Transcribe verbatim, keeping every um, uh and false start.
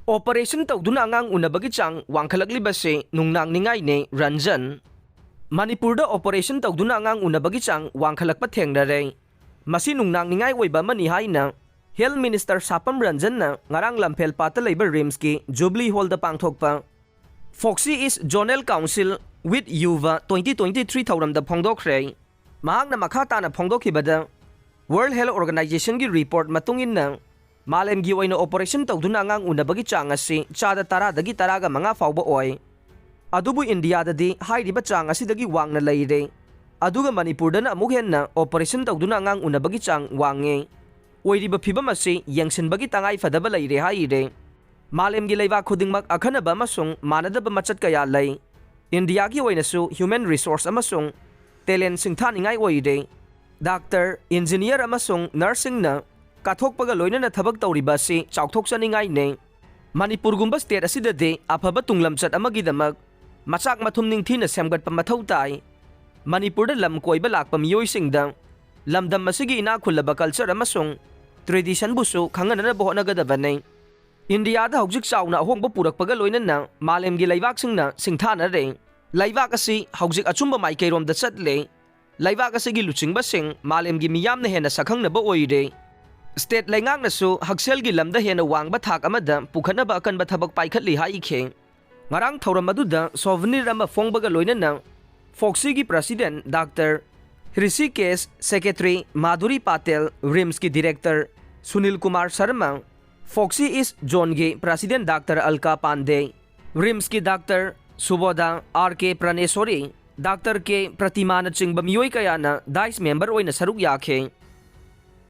Operation ꯇꯧꯗꯨꯅ ꯑꯉꯥꯡ ꯎꯅꯕꯒꯤ ꯆꯥꯡ ꯋꯥꯡꯈꯠꯂꯛꯂꯤꯕꯁꯤ ꯅꯨꯡꯅꯥꯡꯅꯤꯡꯉꯥꯏꯅꯦ, ꯔꯟꯖꯟ꯫ ꯃꯅꯤꯄꯨꯔꯗ ꯑꯣꯄꯔꯦꯁꯟ ꯇꯧꯗꯨꯅ ꯑꯉꯥꯡ ꯎꯅꯕꯒꯤ ꯆꯥꯡ ꯋꯥꯡꯈꯠꯂꯛꯄ ꯊꯦꯡꯅꯔꯦ꯫ ꯃꯁꯤ ꯅꯨꯡꯅꯥꯡꯅꯤꯡꯉꯥꯏ ꯑꯣꯏꯕ ꯑꯃꯅꯤ ꯍꯥꯏꯅ ꯍꯦꯜꯊ ꯃꯤꯅꯤꯁꯇꯔ ꯁꯥꯄꯝ ꯔꯟꯖꯟꯅ ꯉꯔꯥꯡ ꯂꯝꯐꯦꯜꯄꯥꯠꯇ ꯂꯩꯕ ꯔꯤꯝꯁꯀꯤ ꯖꯨꯕꯂꯤ ꯍꯣꯜꯗ ꯄꯥꯡꯊꯣꯛꯄ Foxy East Zonal Council with Yuva twenty twenty-three ꯊꯧꯔꯝꯗ ꯐꯣꯡꯗꯣꯛꯈ꯭ꯔꯦ꯫ ꯃꯍꯥꯛꯅ ꯃꯈꯥ ꯇꯥꯅ ꯐꯣꯡꯗꯣꯛꯈꯤꯕꯗ, ꯋꯥꯔꯜꯗ ꯍꯦꯜꯊ ꯑꯣꯔꯒꯅꯥꯏꯖꯦꯁꯟꯒꯤ ꯔꯤꯄꯣꯔꯠ ꯃꯇꯨꯡ ꯏꯟꯅ, ꯃꯥꯂꯦꯝꯒꯤ ꯑꯣꯏꯅ ꯑꯣꯄꯔꯦꯁꯟ ꯇꯧꯗꯨꯅ ꯑꯉꯥꯡ ꯎꯅꯕꯒꯤ ꯆꯥꯡ ꯑꯁꯤ ꯆꯥꯗ ꯇꯔꯥꯗꯒꯤ ꯇꯔꯥꯒ ꯃꯉꯥ ꯐꯥꯎꯕ ꯑꯣꯏ꯫ ꯑꯗꯨꯕꯨ ꯏꯟꯗꯤꯌꯥꯗꯗꯤ ꯍꯥꯏꯔꯤꯕ ꯆꯥꯡ ꯑꯁꯤꯗꯒꯤ ꯋꯥꯡꯅ ꯂꯩꯔꯦ꯫ ꯑꯗꯨꯒ ꯃꯅꯤꯄꯨꯔꯗꯅ ꯑꯃꯨꯛ ꯍꯦꯟꯅ ꯑꯣꯄꯔꯦꯁꯟ ꯇꯧꯗꯨꯅ ꯑꯉꯥꯡ ꯎꯅꯕꯒꯤ ꯆꯥꯡ ꯋꯥꯡꯉꯦ꯫ ꯑꯣꯏꯔꯤꯕ ꯐꯤꯕꯝ ꯑꯁꯤ ꯌꯦꯡꯁꯤꯟꯕꯒꯤ ꯇꯉꯥꯏ ꯐꯗꯕ ꯂꯩꯔꯦ ꯍꯥꯏꯔꯦ꯫ ꯃꯥꯂꯦꯝꯒꯤ ꯂꯩꯕꯥꯛ ꯈꯨꯗꯤꯡꯃꯛ ꯑꯈꯟꯅꯕ ꯑꯃꯁꯨꯡ ꯃꯥꯟꯅꯗꯕ ꯃꯆꯠ ꯀꯌꯥ ꯂꯩ꯫ ꯏꯟꯗꯤꯌꯥꯒꯤ ꯑꯣꯏꯅꯁꯨ ꯍ꯭ꯌꯨꯃꯦꯟ ꯔꯤꯁꯣꯔꯁ ꯑꯃꯁꯨꯡ ꯇꯦꯂꯦꯟ ꯁꯤꯡꯊꯥꯅꯤꯡꯉꯥꯏ ꯑꯣꯏꯔꯦ꯫ ꯗꯥꯛꯇꯔ, ꯏꯟꯖꯤꯅꯤꯌꯔ ꯑꯃꯁꯨꯡ ꯅꯔꯁꯁꯤꯡꯅ ꯀꯠꯊꯣꯛꯄꯒ ꯂꯣꯏꯅꯅ ꯊꯕꯛ ꯇꯧꯔꯤꯕ ꯑꯁꯤ ꯆꯥꯎꯊꯣꯛꯆꯅꯤꯡꯉꯥꯏꯅꯦ꯫ ꯃꯅꯤꯄꯨꯔꯒꯨꯝꯕ ꯁ꯭ꯇꯦꯠ ꯑꯁꯤꯗꯗꯤ ꯑꯐꯕ ꯇꯨꯡꯂꯝꯆꯠ ꯑꯃꯒꯤꯗꯃꯛ ꯃꯆꯥꯛ ꯃꯊꯨꯝ ꯅꯤꯡꯊꯤꯅ ꯁꯦꯝꯒꯠꯄ ꯃꯊꯧ ꯇꯥꯏ꯫ ꯃꯅꯤꯄꯨꯔꯗ ꯂꯝ ꯀꯣꯏꯕ ꯂꯥꯛꯄ ꯃꯤꯑꯣꯏꯁꯤꯡꯗ ꯂꯝꯗꯝ ꯑꯁꯤꯒꯤ ꯏꯅꯥꯛ ꯈꯨꯜꯂꯕ ꯀꯜꯆꯔ ꯑꯃꯁꯨꯡ ꯇ꯭ꯔꯦꯗꯤꯁꯟꯕꯨꯁꯨ ꯈꯪꯍꯟꯅꯅꯕ ꯍꯣꯠꯅꯒꯗꯕꯅꯤ꯫ ꯏꯟꯗꯤꯌꯥꯗ ꯍꯧꯖꯤꯛ ꯆꯥꯎꯅ ꯑꯍꯣꯡꯕ ꯄꯨꯔꯛꯄꯒ ꯂꯣꯏꯅꯅ ꯃꯥꯂꯦꯝꯒꯤ ꯂꯩꯕꯥꯛꯁꯤꯡꯅ ꯁꯤꯡꯊꯥꯅꯔꯦ꯫ ꯂꯩꯕꯥꯛ ꯑꯁꯤ ꯍꯧꯖꯤꯛ ꯑꯆꯨꯝꯕ ꯃꯥꯏꯀꯩꯔꯣꯝꯗ ꯆꯠꯂꯦ꯫ ꯂꯩꯕꯥꯛ ꯑꯁꯤꯒꯤ ꯂꯨꯆꯤꯡꯕꯁꯤꯡ ꯃꯥꯂꯦꯝꯒꯤ ꯃꯤꯌꯥꯝꯅ ꯍꯦꯟꯅ ꯁꯛꯈꯪꯅꯕ ꯑꯣꯏꯔꯦ꯫ ꯁ꯭ꯇꯦꯠ ꯂꯩꯉꯥꯛꯅꯁꯨ ꯍꯛꯁꯦꯜꯒꯤ ꯂꯝꯗ ꯍꯦꯟꯅ ꯋꯥꯡꯕ ꯊꯥꯛ ꯑꯃꯗ ꯄꯨꯈꯠꯅꯕ ꯑꯀꯟꯕ ꯊꯕꯛ ꯄꯥꯏꯈꯠꯂꯤ ꯍꯥꯏꯈꯤ꯫ ꯉꯔꯥꯡ ꯊꯧꯔꯝ ꯑꯗꯨꯗ ꯁꯣꯚꯅꯤꯔ ꯑꯃ ꯐꯣꯡꯕꯒ ꯂꯣꯏꯅꯅ ꯐꯣꯛꯁꯤꯒꯤ president doctor Hrishikesh, secretary Madhuri Patel, ꯔꯤꯝꯁꯀꯤ ꯗꯤꯔꯦꯛꯇꯔ ꯁꯨꯅꯤꯜ ꯀꯨꯃꯥꯔ ꯁꯔꯃ, ꯐꯣꯛꯁꯤ ꯏꯁ ꯖꯣꯟꯒꯤ ꯄ꯭ꯔꯁꯤꯗꯦꯟꯠ ꯗꯥꯛꯇꯔ ꯑꯜꯀꯥ ꯄꯥꯟꯗꯦ, ꯔꯤꯝꯁꯀꯤ doctor Subodh, R K Praneshori, doctor K ꯄ꯭ꯔꯇꯤꯃꯥꯅꯆꯤꯡꯕ ꯃꯤꯑꯣꯏ ꯀꯌꯥꯅ ꯗꯥꯏꯁ ꯃꯦꯝꯕꯔ ꯑꯣꯏꯅ ꯁꯔꯨꯛ ꯌꯥꯈꯤ꯫